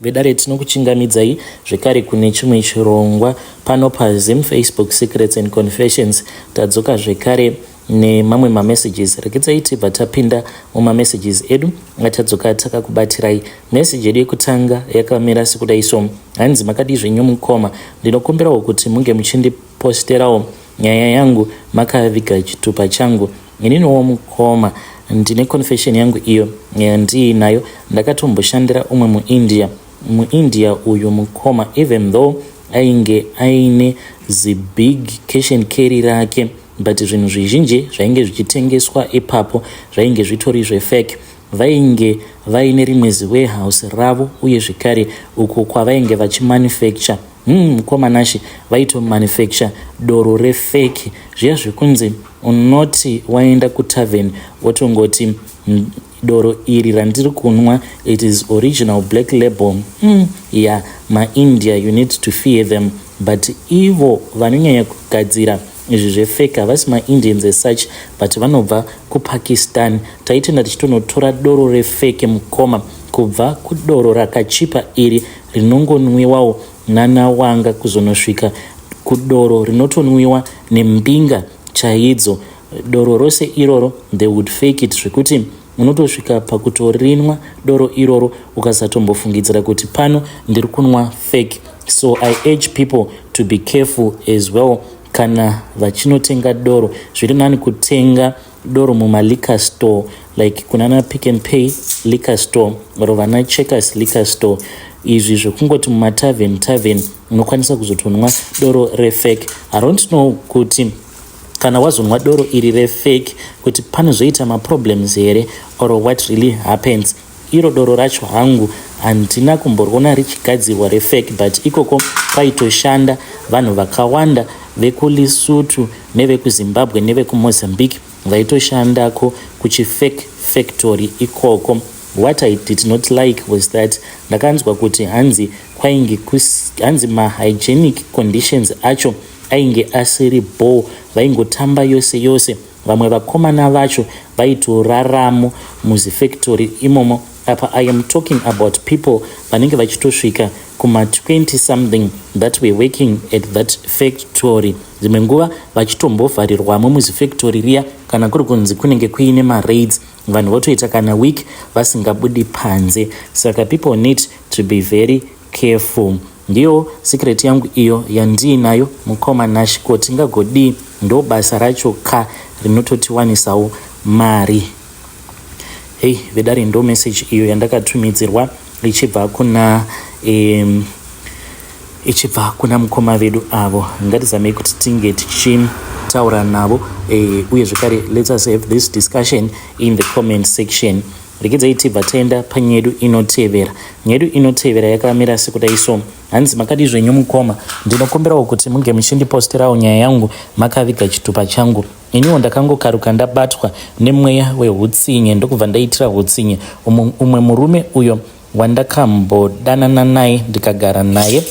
Vedare tinokuchingamidzai zvekare kune chimwe chirongwa pano paZim Facebook Secrets and Confessions. Tadzoka zvekare nemamwe mamessages. Regedzai tibva tapinda mumamessages edu atadzoka takakubatirai. Message yedu yekutanga yakamira sekudai so. Hanzi makadii zvenyu mukoma. Ndinokumbirawo kuti munge muchindiposterawo nyaya yangu makaviga chitupa changu. Ininiwo mukoma ndine confession yangu iyo yandiinayo. Ndakatomboshandira umwe muIndia. MuIndia uyu mukoma even though ainge aine zibig cash and carry rake but zvinhu zvizhinji zvainge zvichitengeswa ipapo zvainge zvitori zvefake. Vainge vaine rimwe ziwarehouse ravo uye zvekare uko kwavainge vachimanufacture. Mukoma Nashe vaitomanufacture doro refake zviya zvekunzi unoti waenda kutavern wotongoti doro iri randiri kunwa it is original black label. Yeah, maIndia you need to fear them, but ivo vanonyanya kugadzira izvi zvefake havasi maIndians as such, but vanobva kuPakistan. Taitenda tichitonotora doro refake mukoma, kubva kudoro rakachipa iri rinongonwiwawo nanawanga kuzonosvika kudoro rinotonwiwa nembinga chaidzo. Doro rose iroro they would fake it zvekuti unotosvika pakutorinwa doro iroro ukasatombofungidzira kuti pano ndiri kunwa fake. So I urge people to be careful as well kana vachinotenga doro. Zviri nani kutenga doro mumaliquor store like kunana Pick and Pay liquor store or vana Checkers liquor store. Izvi zvekungoti mumatavern tavern unokwanisa kuzotonwa doro refake. I don't know kuti kana wazonwa doro iri refake kuti panozoita maproblems here or what really happens. Iro doro racho hangu handina kumboriona richigadzirwa refake, but ikoko kwaitoshanda vanhu vakawanda vekuLesotho nevekuZimbabwe nevekuMozambique vaitoshandako kuchifake factory ikoko. What I did not like was that ndakanzwa kuti hanzi kwainge hanzi mahygienic conditions acho ainge asiri bho. Vaingotamba yose yose. Vamwe vakomana vacho vaitoraramo muzifactory imomo. Apa I am talking about people vanenge vachitosvika kuma20 something that were working at that factory, dzimwe nguva vachitombovharirwamo muzifactory riya kana kuri kunzi kunenge kuine maraids, vanhu votoita kana week vasingabudi panze. Saka people need to be very careful. Ndiyo secret yangu iyo yandiinayo, mukoma Nash. Ko tingagodii? Ndo basa racho ka rinototiwanisawo mari. Hei vedare, ndo message iyo yandakatumidzirwa ichibva kuna mukoma vedu avo. Ngatizamei kuti tinge tichitaura navo uye zvekare let us have this discussion in the comment section. Regedzai tibva taenda panyedu inotevera. Nyedu inotevera yakamira sekudai so. Hanzi makadi zvenyu mukoma, ndinokumbirawo kuti munge muchindiposterawo nyaya yangu makaviga chitupa changu. Iniwo ndakangokaruka ndabatwa nemweya weutsinye, ndokubva ndaitira utsinye umwe murume uyo wandakambodanana naye ndikagara naye,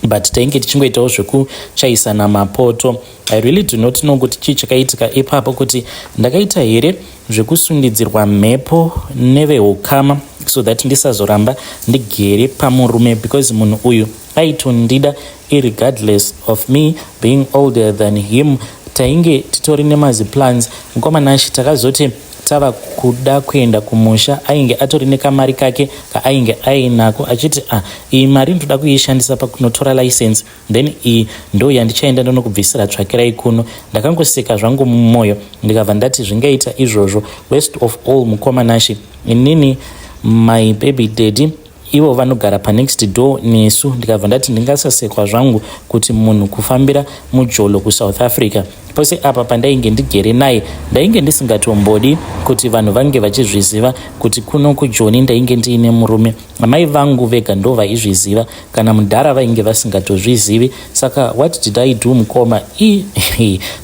but tainge tichingoitawo zvekuchaisana mapoto. I really do not know kuti chii chakaitika ipapo, kuti ndakaita here zvekusundidzirwa mhepo neveukama so that ndisazoramba ndigere pamurume, because munhu uyu aitondida irregardless of me being older than him. Tainge titori nemaziplans, mukoma Nashi. Takazoti tava kuda kuenda kumusha, ainge atori nekamari kake kaainge ainako, achiti, "Ah, iyi mari ndoda kuishandisa pakunotora license, then iyi ndo yandichaenda ndonokubvisira tsvakirai kuno." Ndakangoseka zvangu mumwoyo, ndikabva ndati zvingaita izvozvo. Worst of all, mukoma Nashi, inini my baby daddy ivo vanogara panext door nesu. Ndikabva ndati ndingasasekwa zvangu kuti munhu kufambira mujolo kuSouth Africa. Pose apa pandainge ndigere naye, ndainge ndisingatombodi kuti vanhu vange vachizviziva kuti kuno kuJoni ndainge ndiine murume. Amai vangu vega ndo vaizviziva, kana mudhara vainge vasingatozvizivi. Saka what did I do, mukoma?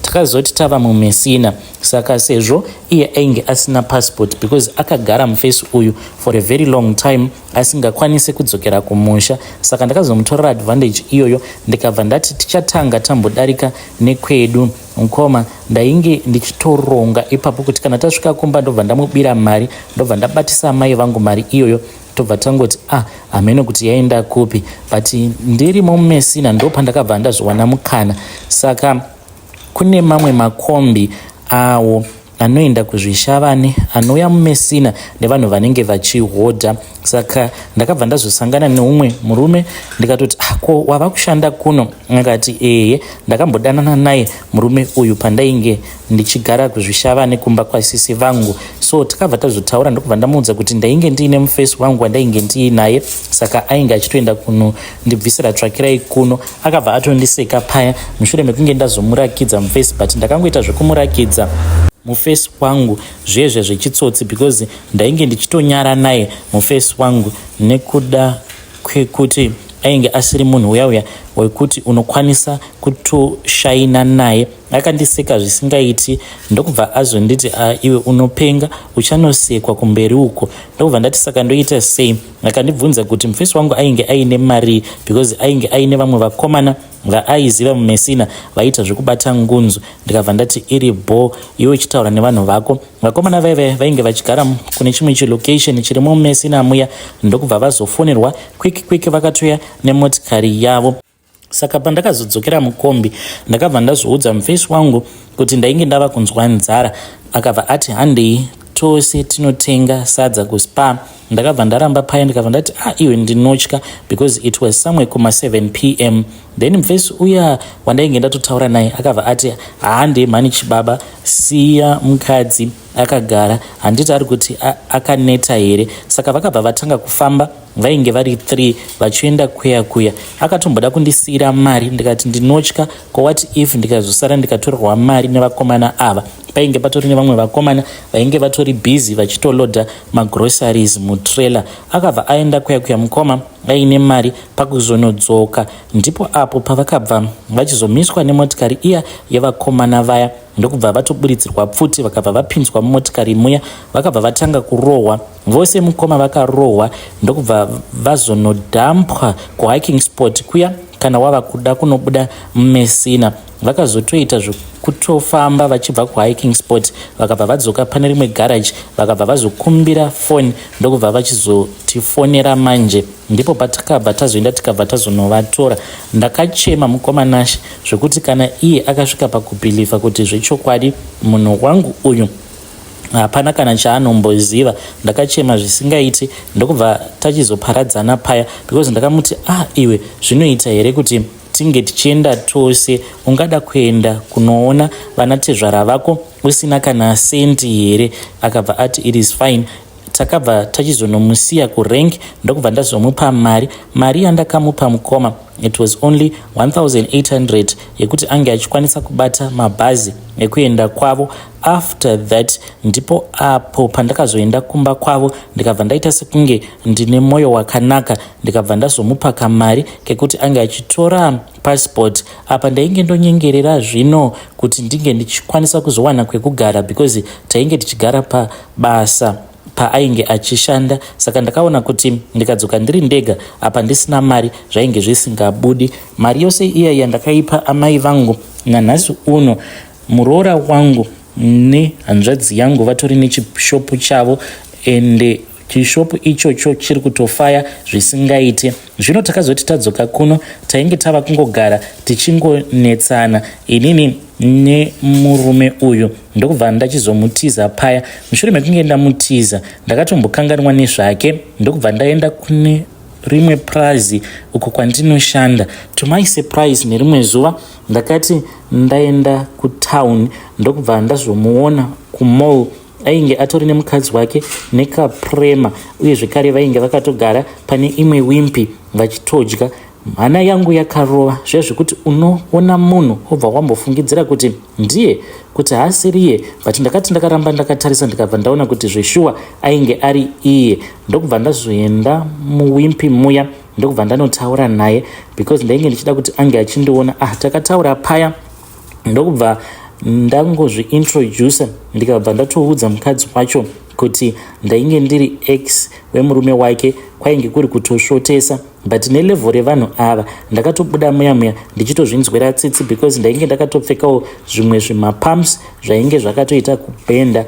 Takazoti tava muMessina, saka sezvo iye ainge asina passport, because akagara mufesi uyu for a very long time asingakwanisi kudzokera kumusha, saka ndakazomutorera advantage iyoyo, ndikabva ndati tichatanga tambodarika nekwedu. Mukoma, ndainge ndichitoronga ipapo kuti kana tasvika kumba ndobva ndamubira mari, ndobva ndabatisa mai vangu mari iyoyo. Tobva tangoti, ah, hameno kuti yaenda kupi. But ndirimo muMessina ndo pandakabva ndazowana mukana. Saka kune mamwe makombi awo anoenda kuZvishavane anouya muMessina nevanhu vanenge vachihodha. Saka ndakabva ndazosangana neumwe murume, ndikatoti, "Ah, ko wava kushanda kuno?" Akati, "Ehe." Ndakambodanana naye murume uyu pandainge ndichigara kuZvishavane kumba kwasisi vangu. So takabva tazotaura, ndokubva ndamuudza kuti ndainge ndiine mufesi wangu wandainge ndiinaye, saka ainge achitoenda kunondibvisira tsvakirai kuno. Akabva atondiseka paya mushure mekunge ndazomurakidza mufesi, but ndakangoita zvekumurakidza mufesi wangu zvezve zvechitsotsi, because ndainge ndichitonyara naye mufesi wangu nekuda kwekuti ainge asiri munhu uya uya wekuti unokwanisa kutoshaina naye. Akandiseka zvisingaiti, ndokubva azonditi, "Iwe unopenga, uchanosekwa kumberi uko." Ndokubva ndati, "Saka ndoita sei?" Akandibvunza kuti mufesi wangu ainge aine mari, because ainge aine vamwe vakomana vaaiziva muMessina vaiita zvekubata ngunzu. Ndikabva ndati, "Iri bho, iwe uchitaura nevanhu vako." Vakomana vaiva vainge vachigara kune chimwe chilocation chiri muMessina muya, ndokubva vazofonerwa quick quick, vakatoya nemotikari yavo. Saka pandakazodzokera mukombi, ndakabva ndazoudza mufesi wangu kuti ndainge ndava kunzwa nzara. Akabva ati, "Handei tose tinotenga sadza kuSpar." Ndakabva ndaramba paya, ndikabva ndati, "Ah, iwe, ndinotya," because it was somewhere kuma7 p.m. Then mufesi uya wandainge ndatotaura naye akabva ati, "Hande mhani chibaba, siya mukadzi akagara, handiti ari kuti akaneta here?" Saka vakabva vatanga kufamba, vainge vari 3 vachienda kuya kuya. Akatomboda kundisiyira mari, ndikati ndinotya. Ko what if ndikazosara ndikatorerwa mari nevakomana ava? Painge patori nevamwe vakomana vainge vatori busy vachitolodha magroceries mutrailer. Akabva aenda kuya kuya mukoma aine mari. Pakuzonodzoka ndipo apo pavakabva vachizomiswa nemotikari iya yevakomana vaya, ndokubva vatoburitsirwa pfuti, vakabva vapinzwa mumotikari muya, vakabva vatanga kurohwa vose. Mukoma vakarohwa, ndokubva vazonodhampwa kuhiking spot kuya kana wava kuda kunobuda muMessina. Vakazotoita zvekutofamba vachibva kuhiking spot, vakabva vadzoka pane rimwe garage, vakabva vazokumbira foni, ndokubva vachizotifonera. Manje ndipo patakabva tazoenda, tikabva tazonovatora. Ndakachema, mukoma Nashe, zvekuti kana iye akasvika pakubhilivha kuti zvechokwadi munhu wangu uyu hapana kana chaanomboziva. Ndakachema zvisingaiti, ndokubva tachizoparadzana paya, because ndakamuti, "Ah, iwe, zvinoita here kuti tinge tichienda tose? Ungada kuenda kunoona vanatezvara vako usina kana sendi here?" Akabva ati, "It is fine." Takabva tachizonomusiya kurank, ndokubva ndazomupa mari. Mari yandakamupa, mukoma, it was only 1800 yekuti ange achikwanisa kubata mabhazi ekuenda kwavo. After that ndipo apo pandakazoenda kumba kwavo, ndikabva ndaita sekunge ndine mwoyo wakanaka, ndikabva ndazomupa kamari kekuti ange achitora passport. Apa ndainge ndonyengerera zvino kuti ndinge ndichikwanisa kuzowana kwekugara, because tainge tichigara pabasa paainge achishanda. Saka ndakaona kuti ndikadzoka ndiri ndega apa ndisina mari, zvainge zvisingabudi. Mari yose iya yandakaipa amai vangu. Nanhasi uno muroora wangu nehanzvadzi yangu vatori nechishopu chavo, ende chishopu ichocho chiri kutofaya zvisingaiti. Zvino takazoti tadzoka kuno, tainge tava kungogara tichingonetsana inini nemurume uyu, ndokubva ndachizomutiza paya. Mushure mekunge ndamutiza, ndakatombokanganwa nezvake, ndokubva ndaenda kune rimwe prazi uko kwandinoshanda. To my surprise, nerimwe zuva ndakati ndaenda kutown, ndokubva ndazomuona kumall. Ainge atori nemukadzi wake nekaprema, uye zvekare vainge vakatogara pane imwe Wimpy vachitodya. Hana yangu yakarova zviya zvekuti unoona munhu wobva wambofungidzira kuti ndiye, kuti haasiriye, but ndakati ndakaramba ndakatarisa, ndikabva ndaona kuti zveshuwa ainge ari iye. Ndokubva ndazoenda muWimpy muya, ndokubva ndanotaura naye, because ndainge ndichida kuti ange achindiona. Ah, takataura paya, ndokubva ndangozviintroduca, ndikabva ndatoudza mukadzi wacho kuti ndainge ndiri ex wemurume wake. Kwainge kuri kutosvotesa, but nelevel revanhu ava ndakatobuda muya muya ndichitozvinzwira tsitsi, because ndainge ndakatopfekawo zvimwe zvimapumps zvainge zvakatoita kubhenda.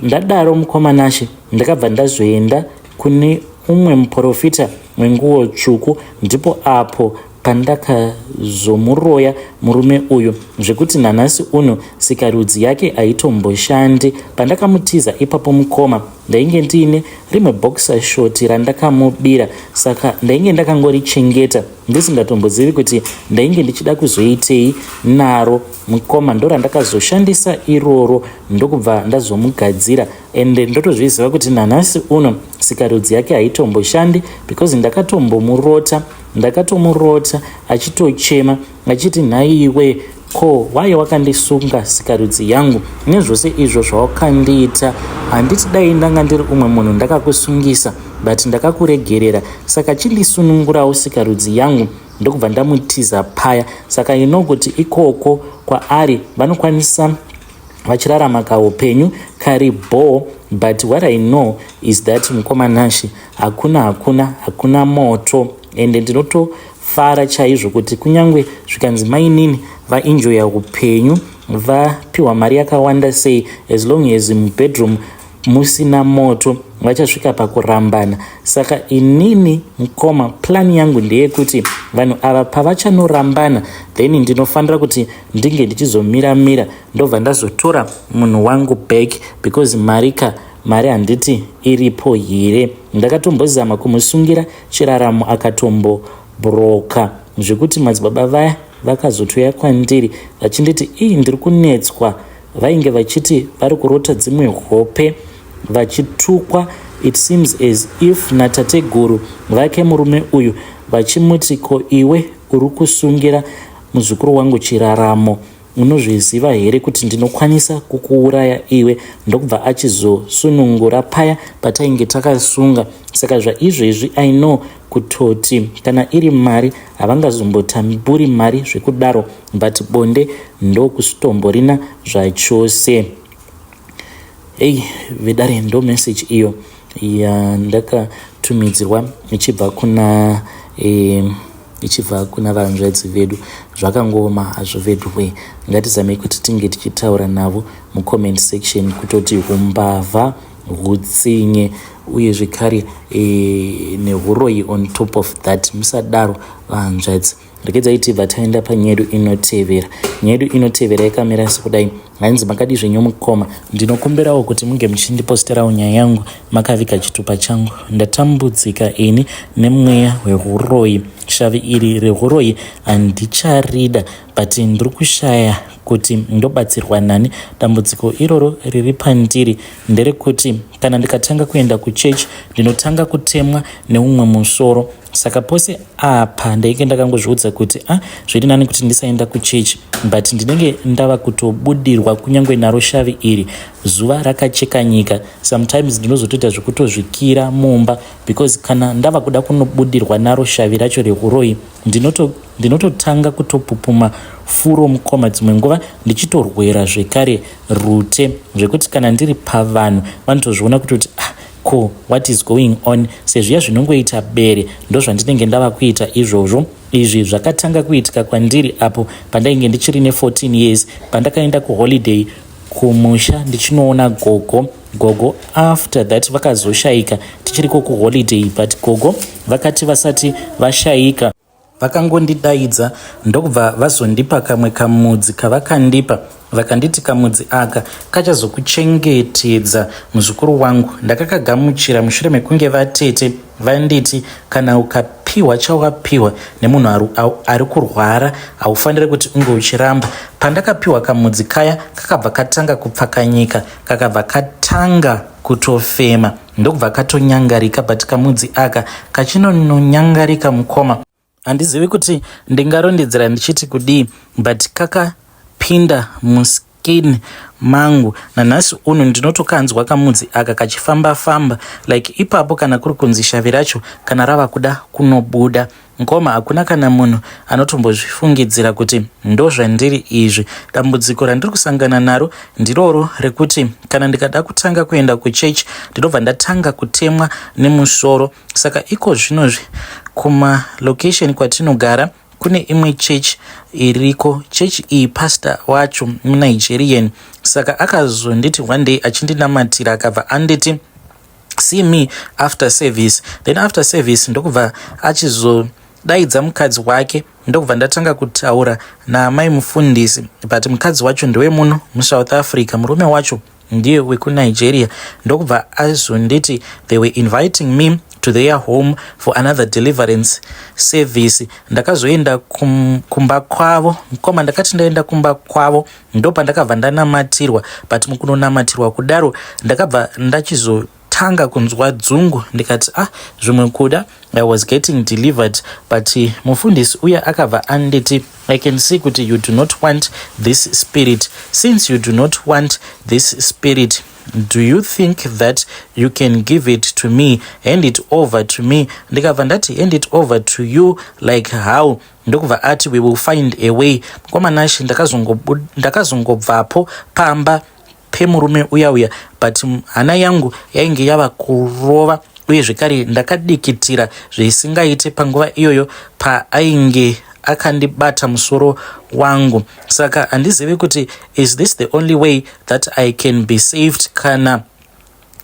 Ndadaro, mukoma Nashe, ndakabva ndazoenda kune umwe muporofita wenguwo tsvuku ndipo apo pandakazomuroya murume uyu zvekuti nanhasi uno sikarudzi yake haitomboshandi. Pandakamutiza ipapo mukoma ndainge ndiine rimwe boxer short randakamubira saka ndainge ndakangorichengeta ndisingatombozivi kuti ndainge ndichida kuzoitei naro mukoma ndorandakazoshandisa iroro ndokubva ndazomugadzira ende ndotozviziva kuti nanhasi uno sikarudzi yake haitomboshandi because ndakatombomurota ndakatomurota achitochema achiti nhaiwe ko waye wakandisunga sikarudzi yangu nezvose izvo zvawakandiita handiti dai ndanga ndiri umwe munhu ndakakusungisa but ndakakuregerera saka chindisunungurawo sikarudzi yangu ndokubva ndamutiza paya saka you know kuti ikoko kwaari vanokwanisa vachirarama kaupenyu kari bho but what I know is that mukoma Nashe hakuna hakuna hakuna moto ende ndinotofara chaizvo kuti kunyange zvikanzi mainini vaenjoya upenyu vapiwa mari yakawanda sei as long as mubedroom musina moto vachasvika pakurambana saka inini mukoma plan yangu ndeyekuti vanhu ava pavachanorambana then ndinofanira kuti ndinge ndichizomira-mira ndobva ndazotora munhu wangu back because marika mari handiti iripo here ndakatombozama kumusungira chiraramo akatombobroka zvekuti madzibaba vaya vakazotoya kwandiri vachinditi ii ndiri kunetswa vainge vachiti vari kurota dzimwe hope vachitukwa it seems as if natateguru vake murume uyu vachimuti ko iwe uri kusungira muzukuru wangu chiraramo unozviziva here kuti ndinokwanisa kukuuraya iwe ndokubva achizosunungura paya patainge takasunga saka zvaizvezvi I know kutoti kana iri mari havangazombotamburi mari zvekudaro but bonde ndokusitomborina zvachose ei vedare ndo message iyo yandakatumidzirwa ichibva kuna e, ichibva kuna vanzvadzi vedu zvakangooma hazvo vedu we ngatizamei kuti tinge tichitaura navo mucomment section kutoti umbavha hutsinye uye zvekare e, neuroyi on top of that musadaro vanzvadzi regedzai tibva taenda panyedu inotevera nyedu inotevera yakamira sekudai hanzi makadi zvenyu mukoma ndinokumbirawo kuti munge muchindiposterawo nyaya yangu makaviga chitupa changu ndatambudzika ini nemweya weuroyi shavi iri reuroyi handicharida but ndiri kushaya kuti ndobatsirwa nani dambudziko iroro riri pandiri nderekuti kana ndikatanga kuenda kuchechi ndinotanga kutemwa neumwe musoro saka pose apa ndainge ndakangozviudza kuti a ah, zviri nani kuti ndisaenda kuchechi but ndinenge ndava kutobudirwa kunyange naro shavi iri zuva rakacheka nyika sometimes ndinozotoita zvekutozvikira mumba because kana ndava kuda kunobudirwa naro shavi racho reuroyi ndinototanga kutopupuma furo mukoma dzimwe nguva ndichitorwera zvekare rute zvekuti kana ndiri pavanhu vanotozviona kutoti ah, ko what is going on sezviya zvinongoita bere ndozvandinenge ndava kuita izvozvo izvi zvakatanga kuitika kwandiri apo pandainge ndichiri ne14 years pandakaenda kuholiday kumusha ndichinoona gogo gogo after that vakazoshayika tichiriko kuholiday but gogo vakati vasati vashayika vakangondidaidza ndokubva vazondipa kamwe kamudzi kavakandipa vakanditi kamudzi aka kachazokuchengetedza muzukuru wangu ndakakagamuchira mushure mekunge vatete vanditi kana ukapiwa chawakapiwa nemunhu ari kurwara haufaniri kuti unge uchiramba pandakapiwa kamudzi kaya kakabva katanga kupfakanyika kakabva katanga kutofema ndokubva katonyangarika but kamudzi aka kachinononyangarika mukoma handizivi kuti ndingarondedzera ndichiti kudii but kakapinda muskin mangu nanhasi uno ndinotokanzwa kamudzi aka kachifamba famba like ipapo kana kuri kunzi shavi racho kana rava kuda kunobuda ngoma hakuna kana munhu anotombozvifungidzira kuti ndozvandiri izvi dambudziko randiri kusangana naro ndiroro rekuti kana ndikada kutanga kuenda kuchechi ndinobva ndatanga kutemwa nemusoro saka iko zvinozvi kumalocation kwatinogara kune imwe chechi iriko chechi iyi pastor wacho muNigerian saka akazonditi one day achindinamatira akabva anditi. See me after service. Then after service ndokubva achizodaidza mukadzi wake, ndokubva ndatanga kutaura naamai mufundisi, but mukadzi wacho ndewemuno muSouth Africa, murume wacho ndiye wekuNigeria. Ndokubva azonditi they were inviting me to their home for another deliverance service. Ndakazoenda kumba kwavo, mukoma. Ndakati ndaenda kumba kwavo, ndopandakabva ndanamatirwa, but mukunonamatirwa kudaro ndakabva ndachizotanga kunzwa dzungu. Ndikati, "Ah, zvimwe kuda I was getting delivered." But mufundisi uya akabva anditi, "I can see kuti you do not want this spirit. Since you do not want this spirit, do you think that you can give it to me, hand it over to me?" Ndikabva ndati, "Hand it over to you like how?" Ndokubva ati, "We will find a way." Mukoma Nashe, ndakazongobvapo pamba pemurume uya uya, but hana yangu yainge yava kurova, uye zvekare ndakadikitira zvisingaite panguva iyoyo paainge akandibata musoro wangu. Saka handizivi kuti is this the only way that I can be saved, kana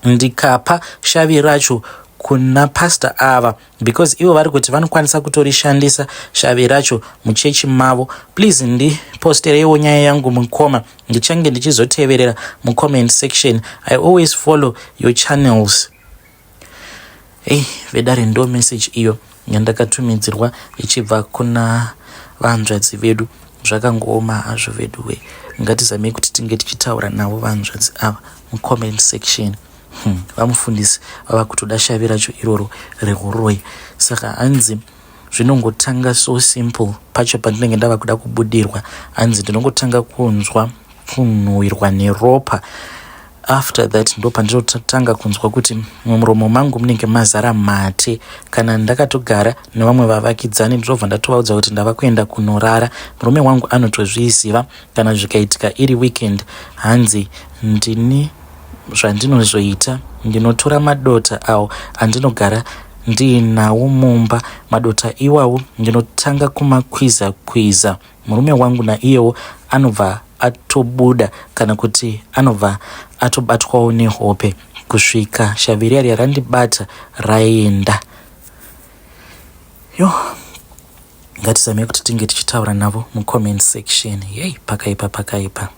ndikapa shavi racho kuna pastor ava, because ivo vari kuti vanokwanisa kutorishandisa shavi racho muchechi mavo. Please ndipostereiwo nyaya yangu, mukoma. Ndichange ndichizoteverera mucomment section. I always follow your channels." Ei, vedare, ndo message iyo yandakatumidzirwa ichibva kuna vanzvadzi vedu. Zvakangooma hazvo vedu we. Ngatizamei kuti tinge tichitaura navo vanzvadzi ava mucomment section. Vamufundisi vava kutoda shavi racho iroro reuroyi. Saka hanzi zvinongotanga so simple. Pacho pandinenge ndava kuda kubudirwa, hanzi ndinongotanga kunzwa kunhuhwirwa neropa. After that ndo pandinotanga kunzwa kuti mumuromo mangu munenge mazara mate. Kana ndakatogara nevamwe vavakidzani, ndinobva ndatovaudza kuti ndava kuenda kunorara. Murume wangu anotozviziva. Kana zvikaitika iri weekend, hanzi ndini zvandinozoita, ndinotora madota awo andinogara ndiinawo mumba. Madota iwawo ndinotanga kumakwiza kwiza. Murume wangu naiyewo anobva atobuda, kana kuti anobva atobatwawo nehope, kusvika shavi riya riya randibata raenda. Yo, ngatizamei kuti tinge tichitaura navo mucomment section. Yei, pakaipa, pakaipa.